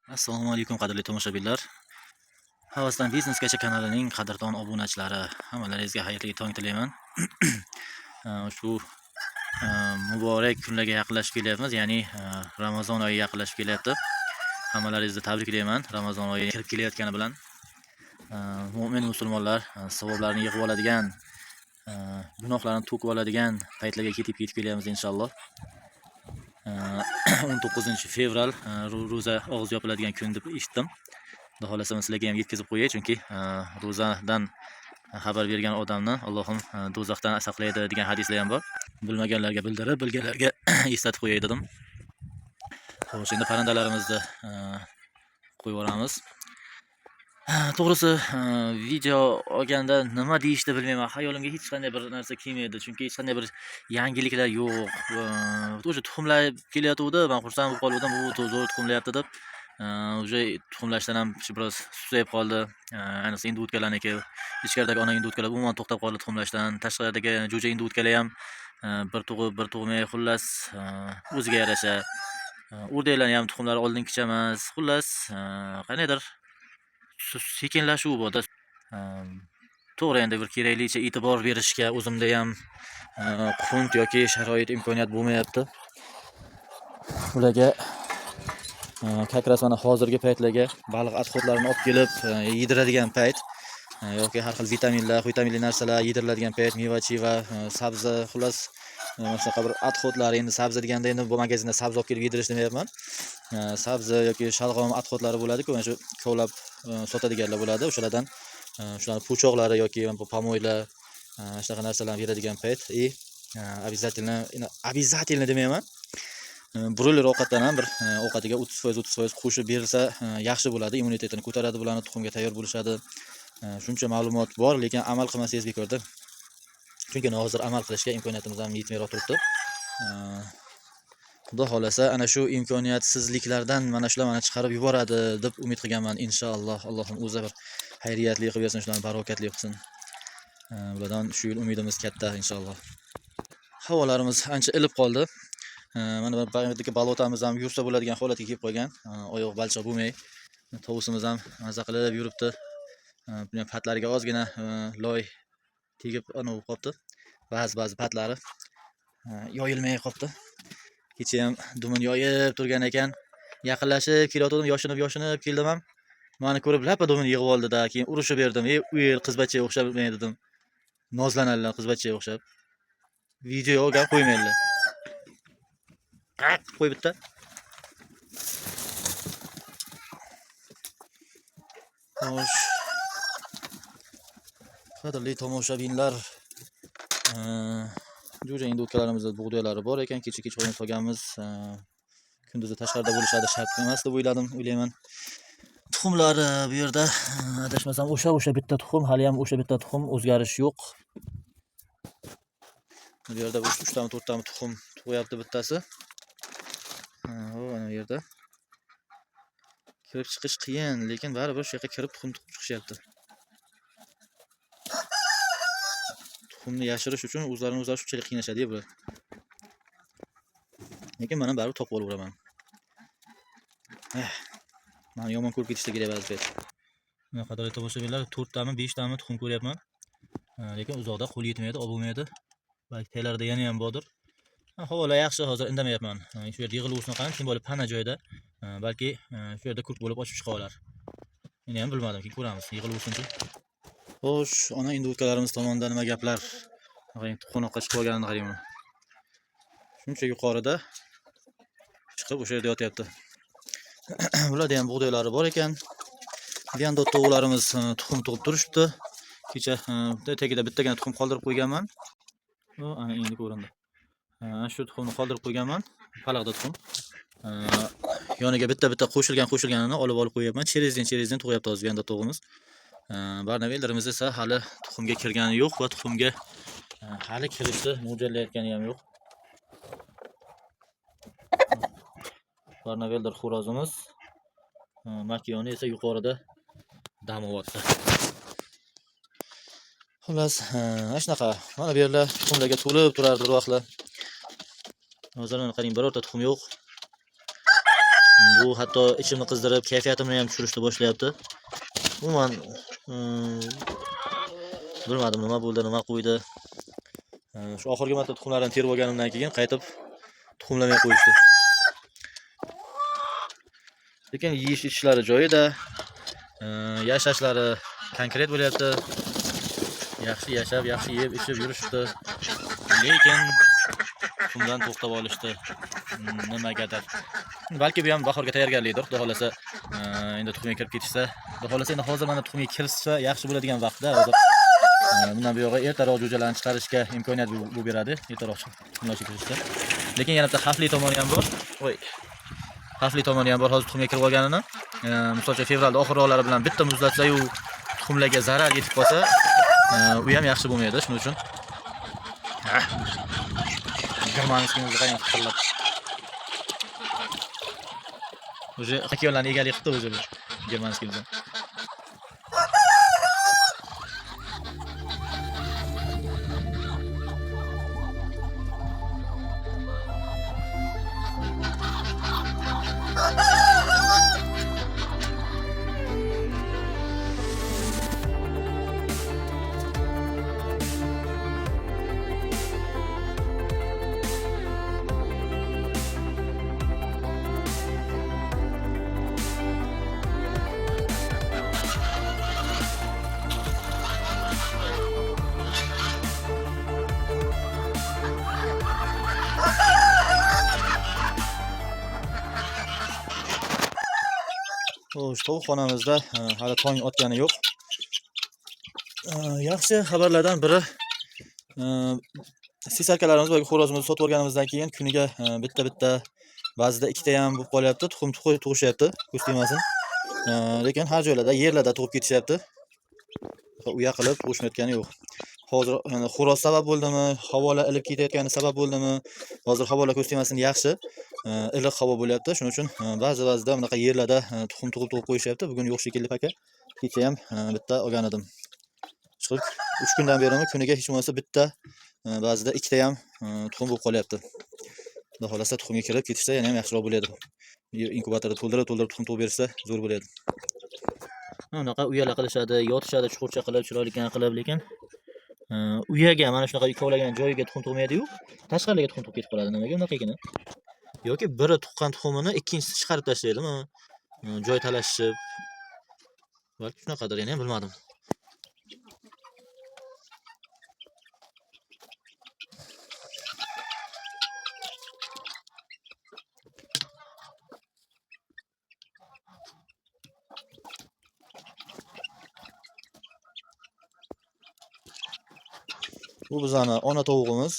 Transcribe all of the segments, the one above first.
Assalomu alaykum, qadrli tomoshabinlar. Havasdan biznesgacha kanalining qadrdon obunachilari, hammalaringizga xayrli tong tilayman. Ushbu muborak kunlarga yaqinlashib kelyapmiz, ya'ni Ramazon oyi yaqinlashib kelyapti. Hammalaringizni tabriklayman Ramazon oyi kirib kelayotgani bilan. Mo'min musulmonlar savoblarni yig'ib oladigan, gunohlarni to'kib oladigan paytlarga ketib kelyapmiz inshaalloh. 19 fevral ro'za og'iz yopiladigan kun deb eshitdim. Xudo xohlasa sizlarga ham yetkazib qo'yay, chunki ro'zadan xabar bergan odamni Allohim do'zaxdan saqlaydi degan hadislar ham bor. Bilmaganlarga bildirib, bilganlarga eslatib qo'yay dedim. Xo'sh, endi parrandalarimizni qo'yib yuboramiz. To'g'risi, video olganda nima deyishni bilmayman. Xayolimga hech qanday bir narsa kelmaydi, chunki hech qanday bir yangiliklar yo'q. O'sha tuxumlar kelayotgandi, men xursand bo'lib qolgandim, bu zo'r tuxumlayapti deb. Уже tuxumlashdan ham biroz susayib qoldi. Ayniqsa indutkalarniki, ichkaridagi ona indutkalar umuman to'xtab qoldi tuxumlashdan. Tashqaridagi jo'ja indutkalar ham bir tug'ib, bir tug'may, xullas o'ziga yarasha. O'rdaklarning ham tuxumlari oldingicha emas. Xullas, qandaydir sekinlashuv borda. To'g'ri, endi bir keraklicha e'tibor berishga o'zimda ham qunt yoki sharoit, imkoniyat bo'lmayapti. Ularga как раз mana hozirgi paytlarga baliq отход larini olib kelib yediradigan payt yoki har xil vitaminlar, vitaminli narsalar yediriladigan payt, meva-cheva, sabzi, xullas mana shunaqa bir отход lar. Endi sabzi deganda endi bu magazinda sabzi olib kelib yedirish demayapman. Sabzi yoki shalg'om отход lari bo'ladi-ku, mana shu kovlab sotadiganlar bo'ladi. O'shalardan shularni po'choqlari yoki помой lar, shunaqa narsalarni beradigan payt. И обязательно, обязательно demayman. Broyler ovqatdan ham bir ovqatiga 30%, 30% qo'shib berilsa yaxshi bo'ladi. Immunitetini ko'taradi bularni, tuxumga tayyor bo'lishadi. Shuncha ma'lumot bor, lekin amal qilmasangiz bekorda. Chunki hozir amal qilishga imkoniyatimiz ham yetmayroq turibdi. Xudo xohlasa ana shu imkoniyatsizliklardan mana shular meni chiqarib yuboradi deb umid qilganman inshaalloh. Allohim o'zi bir xayriyatli qilib bersin, shularni barokatli qilsin. Bulardan shu yil umidimiz katta inshaalloh. Havolarimiz ancha ilib qoldi. Mana bu yerdagi болото miz ham yursa bo'ladigan holatga kelib qolgan. Oyoq balchiq bo'lmay, tovusimiz ham maza qilib yuribdi. Buni patlariga ozgina loy tegib anavi bo'lib qolibdi. Ba'zi-ba'zi patlari yoyilmay qolibdi. Kecha ham dumini yoyib turgan ekan. Yaqinlashib kelayotgandim, yoshinib-yoshinib keldim ham. Mani ko'rib lapa dumini yig'ib oldi-da, keyin urishib berdim. "Ey, u yer qizbachaga o'xshab" dedim. Nozlanadilar qizbachaga o'xshab. Video olgan qo'ymaydilar. Qaq qo'y bitta. Xo'sh. Qadrli tomoshabinlar, jo'ja indutkalarimizni bug'doylari bor ekan. Kecha kechqurun solganmiz. Kunduzi tashqarida bo'lishadi shart emas deb o'yladim, o'ylayman. Tuxumlari bu yerda adashmasam o'sha bitta tuxum, hali ham o'sha bitta tuxum, o'zgarish yo'q. Bu yerda 3 tami, 4 tami tuxum tug'yapti bittasi. U mana bu yerda. Kirib chiqish qiyin, lekin baribir shu yoqqa kirib tuxum tug'ib chiqishyapti. Tuxumni yashirish uchun o'zlarini o'zlari shunchalik qiynashadi bular. Lekin mana baribir topib olaveraman. Mani yomon ko'rib ketishsa kerak ba'zi payt. Mana qadrli tomoshabinlar, 4 tami, 5 tami tuxum ko'ryapman. Lekin uzoqda qo'l yetmaydi, olib bo'lmaydi. Balki taylarida yana ham bordir. Havolar yaxshi, hozir indamayapman. Shu yerda yig'ilaversin qani, kim bo'lib pana joyda, balki shu yerda kurk bo'lib ochib chiqa olar. Uni ham bilmadim, keyin ko'ramiz, yig'ilaversinchi. Xo'sh, ona indutkalarimiz tomonda nima gaplar? Qarang, qo'noqqa chiqib olganini qarang. Shuncha yuqorida chiqib o'sha yerda yotyapti. Bularda ham bug'doylari bor ekan. Viandot tovuqlarimiz tuxum tug'ib turishibdi. Kecha tagida bittagina tuxum qoldirib qo'yganman. U ana endi ko'rindi. Shu tuxumni qoldirib qo'yganman. Palaxda tuxum. Yoniga bitta-bitta qo'shilgan-qo'shilganini olib qo'yapman. Cherizdan tug'yapti hozir viandot tovug'imiz. Barnavellarimiz esa hali tuxumga kirgani yo'q va tuxumga hali kirishni mo'ljallayotgani ham yo'q. Barnaveldir xo'rozimiz, makiyoni esa yuqorida dam olyapti. Xullas, mana shunaqa. Mana bu yerlar tuxumlarga to'lib turardi bir vaqtlar. Hozir mana qarang, birorta tuxum yo'q. Bu hatto ichimni qizdirib, kayfiyatimni ham tushirishni boshlayapti. Umuman bilmadim nima bo'ldi, nima qo'ydi. Shu oxirgi marta tuxumlarini terib olganimdan keyin qaytib tuxumlamay qo'yishdi. Lekin yeyish ichishlari joyida, yashashlari konkret bo'lyapti. Yaxshi yashab, yaxshi yeb, ichib yurishibdi. Lekin tuxumdan to'xtab olishdi. Nimagadir. Balki bu ham bahorga tayyorgarlikdir. Xudo xolasa, endi tuxumga kirib ketishsa, xudo xolasa endi hozir mana tuxumga kirsa yaxshi bo'ladigan vaqtda hozir. Bundan buyog'i ertaroq jo'jalarni chiqarishga imkoniyat bu beradi, ertaroq tuxumlashga kirishsa. Lekin yana bitta xavfli tomoni ham bor. Voy. Xavfli tomoni ham bor hozir tuxumga kirib olganini. Misol uchun fevralda oxirroqlari bilan bitta muzlatsa-yu tuxumlarga zarar yetib qolsa, u ham yaxshi bo'lmaydi, shuning uchun. Germanskiyimizni qarang, qillab. Уже okeanlarni egalik qildi o'zi bu germanskiyimizni. Xo'sh, tovuqxonamizda hali tong otgani yo'q. Yaxshi xabarlardan biri, sesarkalarimiz va xo'rozimizni sotib olganimizdan keyin kuniga bitta-bitta, ba'zida ikkita ham bo'lib qolyapti, tuxum tug'ishyapti, ko'z tegmasin. Lekin har joylarda, yerlarda tug'ib ketishyapti. Uya qilib tug'ishmayotgani yo'q. Hozir xo'roz sabab bo'ldimi, havolar ilib ketayotgani sabab bo'ldimi? Hozir havolar ko'z tegmasin yaxshi, iliq havo bo'lyapti. Shuning uchun ba'zi-ba'zida bunaqa yerlarda tuxum tug'ib qo'yishyapti. Bugun yo'q shekilli paka. Kecha ham bitta olgan edim. Chiqib 3 kundan berimi kuniga hech bo'lmasa bitta, ba'zida ikkita ham tuxum bo'lib qolyapti. Xudo xolasa tuxumga kirib ketishsa yana ham yaxshiroq bo'ladi. Inkubatorda to'ldirib tuxum tug'ib bersa zo'r bo'ladi. Bunaqa uyalar qilishadi, yotishadi chuqurcha qilib, chiroylikgina qilib, lekin uyaga mana shunaqa kovlagan joyiga tuxum tug'maydi-yu, tashqariga tuxum tug'ib ketib qoladi. Nimaga unaqa ekan? Yoki biri tuqqan tuxumini ikkinchisi chiqarib tashlaydimi? Joy talashishib. Balki shunaqadir, yana ham bilmadim. Bu bizani ona tovug'imiz.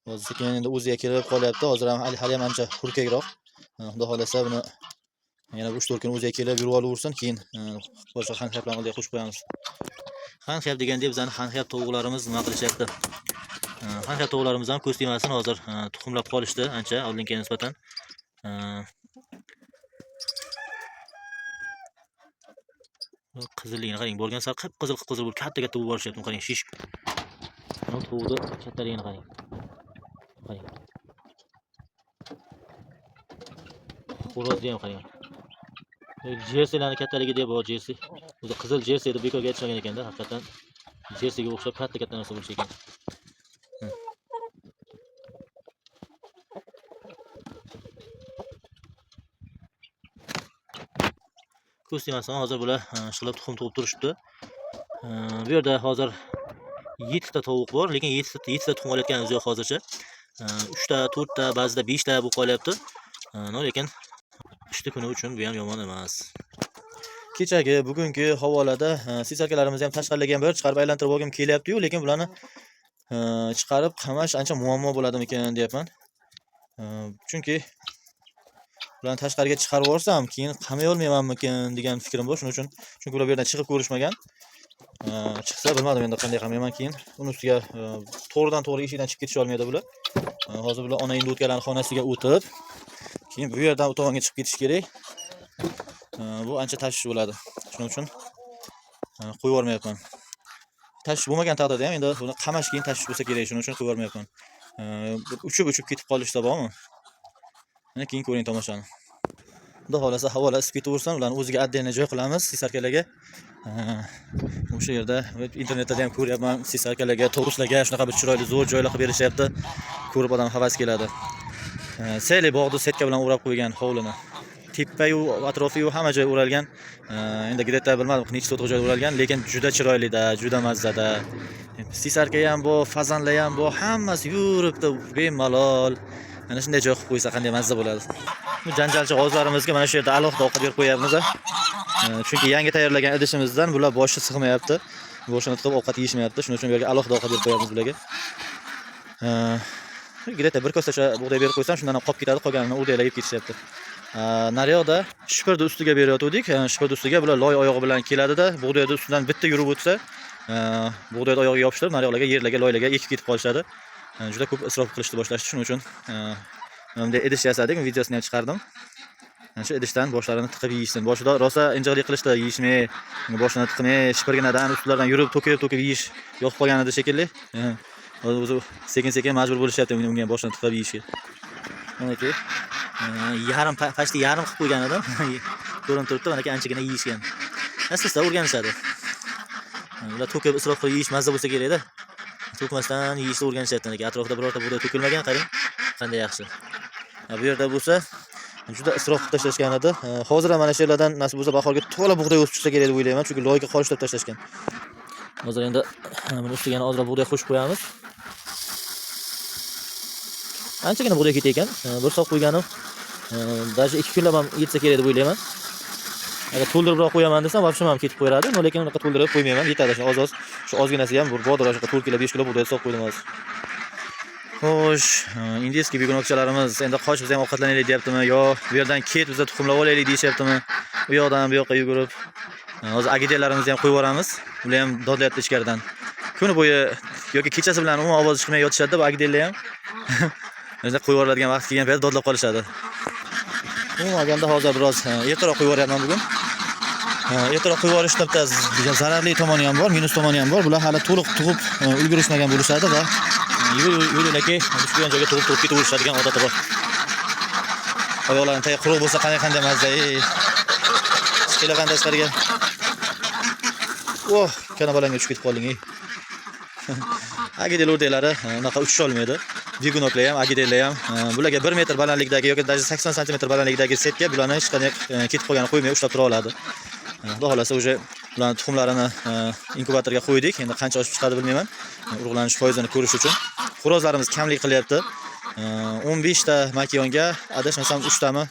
Hozir sekin endi o'ziga kelib qolyapti. Hozir ham hali ham ancha hurkakroq. Xudo xolasa buni yana bir 3-4 kun o'ziga kelib yurib olaversin, keyin boshqa xanxiyaplarni oldiga qo'shib qo'yamiz. Xanxiyap deganda bizani xanxiyap tovuqlarimiz nima qilishyapti? Xanxiyap tovuqlarimiz ham ko'z tegmasin hozir tuxumlab qolishdi ancha oldingiga nisbatan. Qizilligini qarang, borgan sari qip-qizil, qip-qizil bo'lib katta-katta bo'lib borishyapti. Qarang, shishib. Mana tovuqni kattaligini qarang. Qarang. Xo'rozni ham qarang. Jerseylarning kattaligi deb bor, jersey. O'zi qizil jersey deb bekorga aytishmagan ekanda, haqiqatan jerseyga o'xshab katta-katta narsa bo'lishi ekan. Ko'z tegmasin, hozir bular ishqilib tuxum tug'ib turishibdi. Bu yerda hozir 7 ta tovuq bor, lekin 7 ta tuxum olayotganimiz yo'q hozircha. 3 ta, 4 ta, ba'zida 5 ta bo'lib qolyapti. Lekin qishdi kuni uchun bu ham yomon emas. Kechagi, bugungi havolarda sesarkalarimizni ham tashqariga ham bir chiqarib aylantirib olgim kelyapti-yu, lekin bularni chiqarib qamash ancha muammo bo'ladimikan deyapman. Chunki ularni tashqariga chiqarib yuborsam, keyin qamay olmaymanmikin degan fikrim bor. Shuning uchun, chunki ular bu yerdan chiqib ko'rishmagan. Chiqsa bilmadim endi qanday qamayman keyin. Uni ustiga to'g'ridan to'g'ri eshikdan chiqib ketisha olmaydi bular. Hozir bular ona indutkalarning xonasiga o'tib, keyin bu yerdan u tomonga chiqib ketish kerak. Bu ancha tashvish bo'ladi. Shuning uchun qo'yib yubormayapman. Tashvish bo'lmagan taqdirda ham endi buni qamash keyin tashvish bo'lsa kerak, shuning uchun qo'yib yubormayapman. Uchib-uchib ketib qolishsa bormi? Mana keyin ko'ring tomoshani. Xudo xohlasa havolar isib ketaversin, ularni o'ziga отдельно joy qilamiz sisarkalarga. O'sha yerda internetda ham ko'ryapman, sisarkalarga, toruslarga shunaqa bir chiroyli zo'r joylar qilib berishyapti. Ko'rib odam havas keladi. Seli bog'ni setka bilan o'rab qo'ygan hovlini. Tepayu atrofiyu hamma joy o'ralgan. Endi где-то bilmadim necha sotix joy o'ralgan, lekin juda chiroylida, juda mazzada. Sisarka ham bor, fazanlar ham bor, hammasi yuribdi bemalol. Mana shunday joy qilib qo'ysa qanday mazza bo'ladi. Bu janjalchi g'ozlarimizga mana shu yerda alohida ovqat berib qo'yapmiz. Chunki yangi tayyorlagan idishimizdan bular boshi sig'mayapti. Boshini tiqib ovqat yeyishmayapti. Shuning uchun bu yerga alohida ovqat berib qo'yapmiz bularga. Где-то bir kosacha bug'doy berib qo'ysam, shundan ham qolib ketadi, qolganini o'rdaklar yeb ketishyapti. Naryoqda shipirni ustiga berayotgandik. Shipirni ustiga bular loy oyog'i bilan keladida, bug'doyni ustidan bitta yurib o'tsa, bug'doyni oyog'iga yopishtirib, naryoqlarga, yerlarga, loylarga ekib ketib qolishadi. Juda ko'p isrof qilishni boshlashdi. Shuning uchun bunday idish yasadik, videosini ham chiqardim. Mana shu idishdan boshlarini tiqib yeyishsin. Boshida rosa injiqlik qilishdi, yeyishmay, boshini tiqmay, shipirginadan ustilaridan yurib to'kib-to'kib yeyish yoqib qolgan edi shekilli. O'zi sekin-sekin majbur bo'lishyapti unga boshini tiqib yeyishga. Manaki yarim pashti yarim qilib qo'ygan edim. Ko'rinib turibdi, manaki anchagina yeyishgan. Asta-asta o'rganishadi. Ular to'kib isrof qilib yeyish mazza bo'lsa kerakda. To'kmasdan yeyishni o'rganishyapti. Manaki atrofida birorta bug'doy to'kilmagan, qarang, qanday yaxshi. Bu yerda bo'lsa juda isrof qilib tashlashgan edi. Hozir ham mana shu yerlardan nasib bo'lsa bahorga to'la bug'doy o'sib chiqsa kerak deb o'ylayman, chunki loyga qorishtirib tashlashgan. Hozir endi buni ustiga yana ozroq bug'doy qo'shib qo'yamiz. Anchagina bug'doy ketdi ekan. Bir soq qo'yganim, даже 2 kunlab ham yetsa kerak deb o'ylayman. Agar to'ldiribroq qo'yaman desam, вообще ham ketib qo'yaradi. Lekin unaqa to'ldirib qo'ymayman, yetadi shu oz-oz. Shu ozginasi ham bir bodor shunaqa 4 kilo, 5 kilo bug'doy solib qo'ydim hozir. Xo'sh, индийский begunokchalarimiz endi qoch biz ham ovqatlanaylik deyaptimi, yo bu yerdan ket biz tuxumlab olaylik deyishyaptimi? U yoqdan bu yoqqa yugurib. Hozir agidellarimizni ham qo'yib yuboramiz. Ular ham dodlayapti ichkaridan. Kuni bo'yi yoki kechasi bilan umuman ovoz chiqmay yotishadi bu agidellar ham. O'zida qo'yib yuboriladigan vaqt kelgan payt dodlab qolishadi. Umuman olganda hozir biroz ertaroq qo'yib yuboryapman bugun. Ertaroq qo'yib yuborishda bitta zararli tomoni ham bor, minus tomoni ham bor. Bular hali to'liq tug'ib ulgurishmagan bo'lishadi va yo'l-yo'lakay tushgan joyga tug'ib tug'ib ketaverishadigan odati bor. Oyoqlarini tagi quruq bo'lsa qanday qanday mazza, ey. Chiqinglar qanday tashqariga. Oh, kana balanga tushib ketib qolding, ey. Agidel o'rdaklari unaqa uchisha olmaydi. Begunoklar ham, agidellar ham bularga 1 metr balandlikdagi yoki даже 80 santimetr balandlikdagi setka bularni hech qanday ketib qolganini qo'ymay ushlab tura oladi. Xudo xohlasa уже bularni tuxumlarini inkubatorga qo'ydik. Endi qancha oshib chiqadi bilmayman. Urug'lanish foizini ko'rish uchun. Xo'rozlarimiz kamlik qilyapti. 15 ta makiyonga adashmasam 3 tami,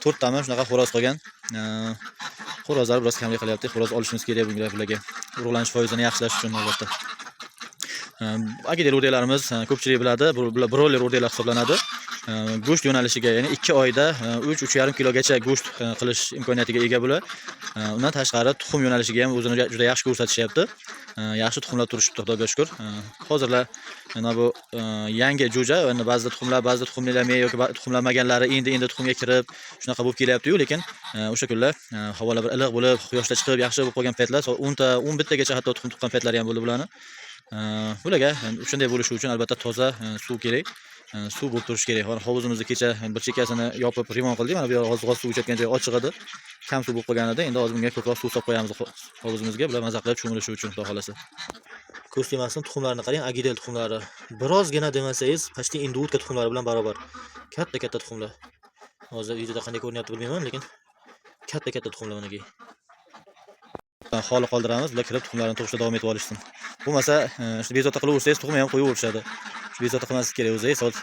4 tami shunaqa xo'roz qolgan. Xo'rozlar biroz kamlik qilyapti. Xo'roz olishimiz kerak bunga bularga. Urug'lanish foizini yaxshilash uchun albatta. Agidel o'rdaklarimiz ko'pchilik biladi, bular broiler o'rdaklar hisoblanadi. Go'sht yo'nalishiga, ya'ni 2 oyda 3-3,5 kilogacha go'sht qilish imkoniyatiga ega bular. Undan tashqari tuxum yo'nalishiga ham o'zini juda yaxshi ko'rsatishyapti. Yaxshi tuxumlar turishibdi, Xudoga shukr. Hozirlar mana bu yangi jo'ja, endi ba'zida tuxumlar, ba'zida tuxumlamay yoki tuxumlamaganlari endi tuxumga kirib, shunaqa bo'lib kelyapti-yu, lekin o'sha kunlar havolar bir iliq bo'lib, quyoshda chiqib, yaxshi bo'lib qolgan paytlar, 10 ta, 11 tagacha hatto tuxum tuqqan paytlari ham bo'ldi bularni. Bularga shunday bo'lishi uchun albatta toza suv kerak. Suv bo'lib turishi kerak. Hozir hovuzimizni kecha bir chekkasini yopib remont qildik. Mana bu yer g'oz suv ichayotgan joyi ochiq edi. Kam suv bo'lib qolgan edi. Endi hozir bunga ko'proq suv solib qo'yamiz hovuzimizga. Bular maza qilib cho'milishi uchun, Xudo xolasa. Ko'z tegmasin, tuxumlarini qarang, agidel tuxumlari. Birozgina demasangiz, почти indutka tuxumlari bilan barobar. Katta-katta tuxumlar. Hozir videoda qanday ko'rinyapti bilmayman, lekin katta-katta tuxumlar manaki. Xoli qoldiramiz, bular kirib tuxumlarini tug'ishda davom etib olishsin. Bo'lmasa, shu bezovta qilaversangiz, tuxumni ham qo'yaverishadi. Shu bezovta qilmaslik kerak o'zi. Soat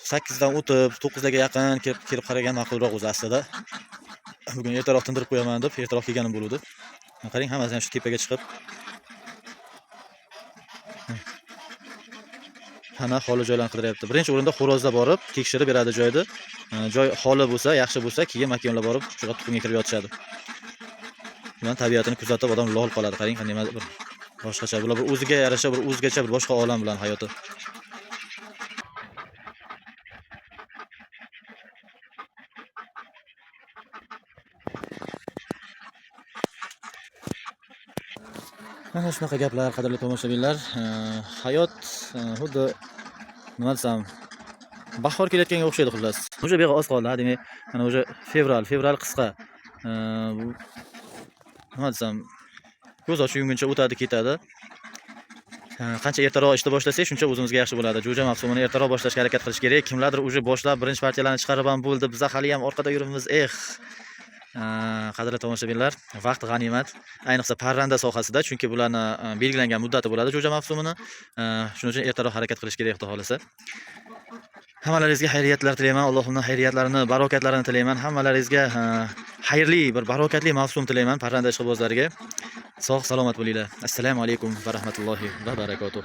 8 dan o'tib 9 larga yaqin kelib qaragan ma'qulroq o'zi aslida. Bugun ertaroq tindirib qo'yaman deb ertaroq kelganim bo'luvdi. Qarang, hammasi ham shu tepaga chiqib. Pana xoli joylarni qidiryapti. Birinchi o'rinda xo'rozlar borib tekshirib beradi joyni. Joy xoli bo'lsa, yaxshi bo'lsa, keyin makiyonlar borib shu tuxumga kirib yotishadi. Bular tabiatini kuzatib odam lol qoladi. Qarang, qanday bir boshqacha. Bular bir o'ziga yarasha bir o'zgacha bir boshqa olam bilan hayoti. Mana shunaqa gaplar, qadrli tomoshabinlar. Hayot xuddi nima desam, Bahor kelayotganga o'xshaydi xullas. Уже buyog'i oz qoldi, ha, demak, mana уже fevral, fevral qisqa. Bu nima desam, ko'z ochib yumguncha o'tadi, ketadi. Qancha ertaroq ishni boshlasak, shuncha o'zimizga yaxshi bo'ladi. Jo'ja mavsumini ertaroq boshlashga harakat qilish kerak. Kimlardir уже boshlab, birinchi partiyalarni chiqarib ham bo'ldi. Biza hali ham orqada yuribmiz. Eh. Qadrli tomoshabinlar, vaqt g'animat. Ayniqsa parranda sohasida, chunki bularni belgilangan muddati bo'ladi jo'ja mavsumini. Shuning uchun ertaroq harakat qilish kerak, xudo xohlasa. Hammalaringizga xayriyatlar tilayman. Allohimdan xayriyatlarini, barokatlarini tilayman. Hammalaringizga xayrli bir barokatli mavsum tilayman parranda ishqibozlariga. Sog' salomat bo'linglar. Assalomu alaykum va rahmatullohi va barakatuh.